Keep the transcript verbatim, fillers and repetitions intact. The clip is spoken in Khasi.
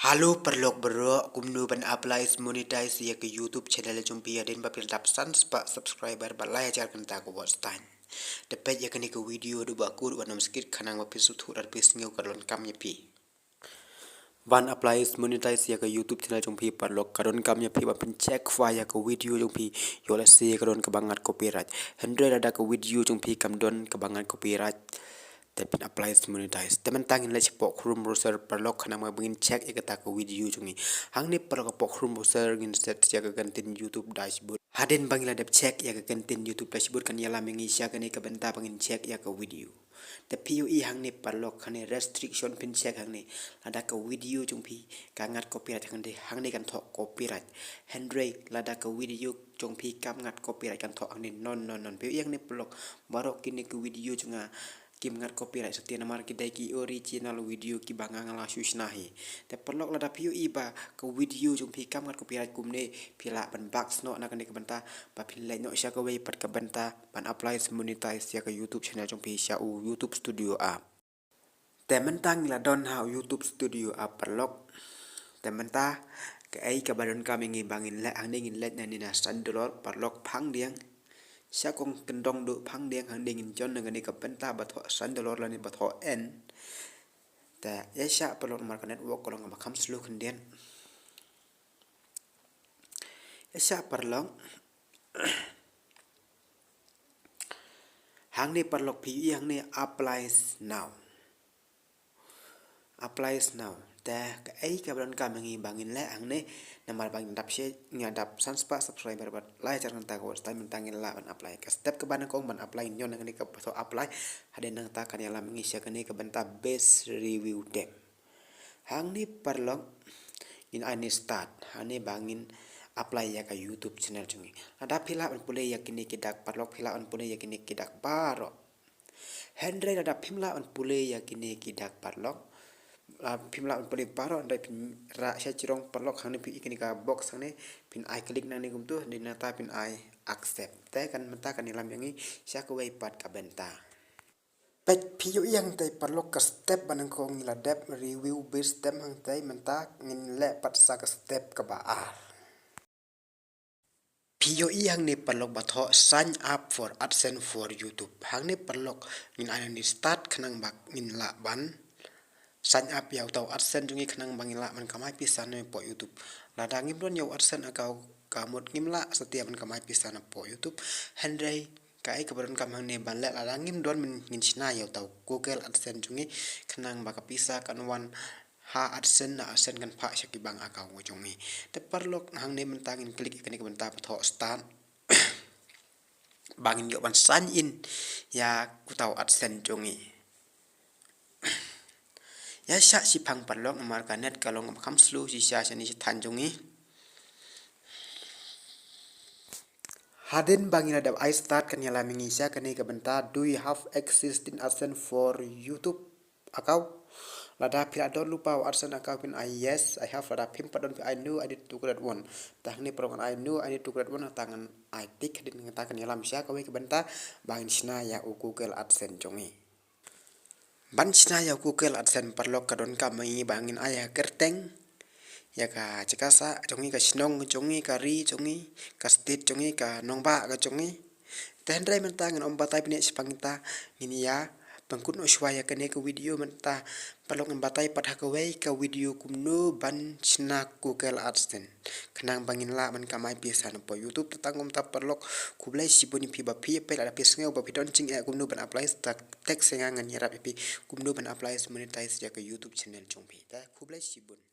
Hello paralok baroh, kumno ban apply monetize ïa ka YouTube channel jong phi hadien ba phi la dap san spah subscriber bad lai hajar kynta ka watch time. Te peit ïa kane ka video haduh ba kut, wat nym skip khnang ba phin sngewthuh lada phi sngew ka donkam ïa phi ban apply monetize ïa ka YouTube channel jong phi paralok. Ka donkam ïa phi ba phin check ïa ka video jong phi, ïoh lehse ka don kaba ngat copyright. Hynrei lada ka video jong phi kam don kaba ngat copyright, te phin apply monetize. Te mynta ngin leit shapoh Chrome browser paralok khnang ba ngin check ïa kata ka video jong ngi. Hangne paralok hapoh Chrome browser ngin search ïa ka kyntien YouTube dashboard. Hadien ba ngi la dep check ïa ka kyntien YouTube dashboard, kan ïalam ïa ngi sha kane ka bynta ba ngin check ïa ka video. Te phi ïohi hangne paralok, hangne restriction phin check hangne. Lada ka video jong phi ka ngat copyright hangne, hangne kan thoh copyright. Hynrei lada ka video jong phi kam ngat copyright kan thoh hangne none, none, none. Phi ïohi hangne paralok, baroh kine ki video jong nga kim ngat copyright satia namar ki dei ki original video kiba nga nga la shu shna hi. Te paralok lada phi ïohi ba ka video jong phi kam ngat copyright kumne, phi lah ban back snoh na kane ka bynta ba phin leit noh sha kawei pat ka bynta ban apply monetize ïa ka YouTube channel jong phi sha u YouTube Studio app. Te mynta ngi la don ha u YouTube Studio app paralok. Te mynta kaei kaba donkam ïa ngi ba ngin leh hangne, ngin leit na ne na san dollar paralok phang diang. Sha kong kyndong duh phang diang hangne ngin jon na kane ka bynta ba thoh san dollar lane ba thoh earn. Te ïa sha paralok namar ka network ka long kaba kham slow khyndiat. Ïa sha paralok. Hangne paralok phi ïohi hangne applies now. Applies now. Te kaei kaba donkam ïa ngi ba ngin leh hangne namar ba ngin dap shi, ngin dap san spah subscriber bad lai hajar kynta ka watch time, mynta ngin lah ban apply. Ka step kaba nyngkong ban apply ngin ïoh na kane kaba thoh apply. Hadien nangta kan ïalam ïa ngi sha kane ka bynta best review them. Hangne paralok ngin ai ne start, hangne ba ngin apply ïa ka YouTube channel jong ngi. Lada phi lah ban pule ïa kine ki dak paralok, phi lah ban pule ïa kine ki dak baroh. Hynrei lada phim lah ban pule ïa kine ki dak paralok, la phim lah ban pule baroh, hynrei phin rah sha jrong paralok, hangne phi ïohi kane ka box hangne, phin ai click nangne kumtu, hadien nangta phin ai accept. Te kan mynta kan ïalam ïa ngi sha kawei pat ka bynta. Peit phi ïohi hangtei paralok, ka step ba nyngkong ngi la dep review best them, hangtei mynta ngin leh pat sa ka step kaba ar. Phi ïohi hangne paralok ba thoh sign up for AdSense for YouTube. Hangne paralok ngin ai ne start khnang ba ngin lah ban sign up ïa uta u AdSense jong ngi khnang ba ngin lah ban kamai pisa napoh YouTube. Lada ngim don ïa u AdSense account, ka mut ngim lah satia ban kamai pisa napoh YouTube. Hynrei kaei kaba donkam hangne ban leh, lada ngim don, ngin shna ïa uta u Google AdSense jong ngi khnang ba ka pisa kan wan ha AdSense, na AdSense kan phah sha ki bank account jong ngi. Te paralok hangne mynta ngin click ïa kane ka bynta ba thoh start ba ngin ïoh ban sign in ïa uta u AdSense jong ngi. Ïa sha shiphang paralok namar ka net ka long kaba kham slow shisha shane shathan jong ngi. Hadien ba ngi la dep ai start kan ïalam ïa ngi sha kane ka bynta, do you have existing AdSense for YouTube account? Lada phi la don lypa u AdSense account phin ai yes, I have. Lada phim pat don phin ai no, I need to create one. Te hangne paralok ngan ai no, I need to create one, te ngan ai tick, hadien nangta kan ïalam sha kawei ka bynta ba ngin shna ïa u Google AdSense jong ngi. Ban shna ïa u Google AdSense paralok ka donkam ïa ngi ba ngin ai ïa ka kyrteng, ïa ka jaka sah jong ngi, ka shnong jong ngi, ka ri jong ngi, ka state jong ngi, ka nongbah ka jong ngi. Te hynrei mynta ngin ym batai bniah shaphang kata, ngin ïa pynkut noh shuwa ïa kane ka video mynta. Paralok ngin batai pat ha kawei ka video kumno ban shna Google AdSense khnang ba ngin lah ban kamai pisa napoh YouTube. Te tang kumta paralok, khublei shibun ïa phi ba phi ïa peit. Lada phi sngew ba phi don jingeh kumno ban apply, sa text ïa nga, ngan ïarap ïa phi kumno ban apply monetize ïa ka YouTube channel jong phi. Te khublei shibun.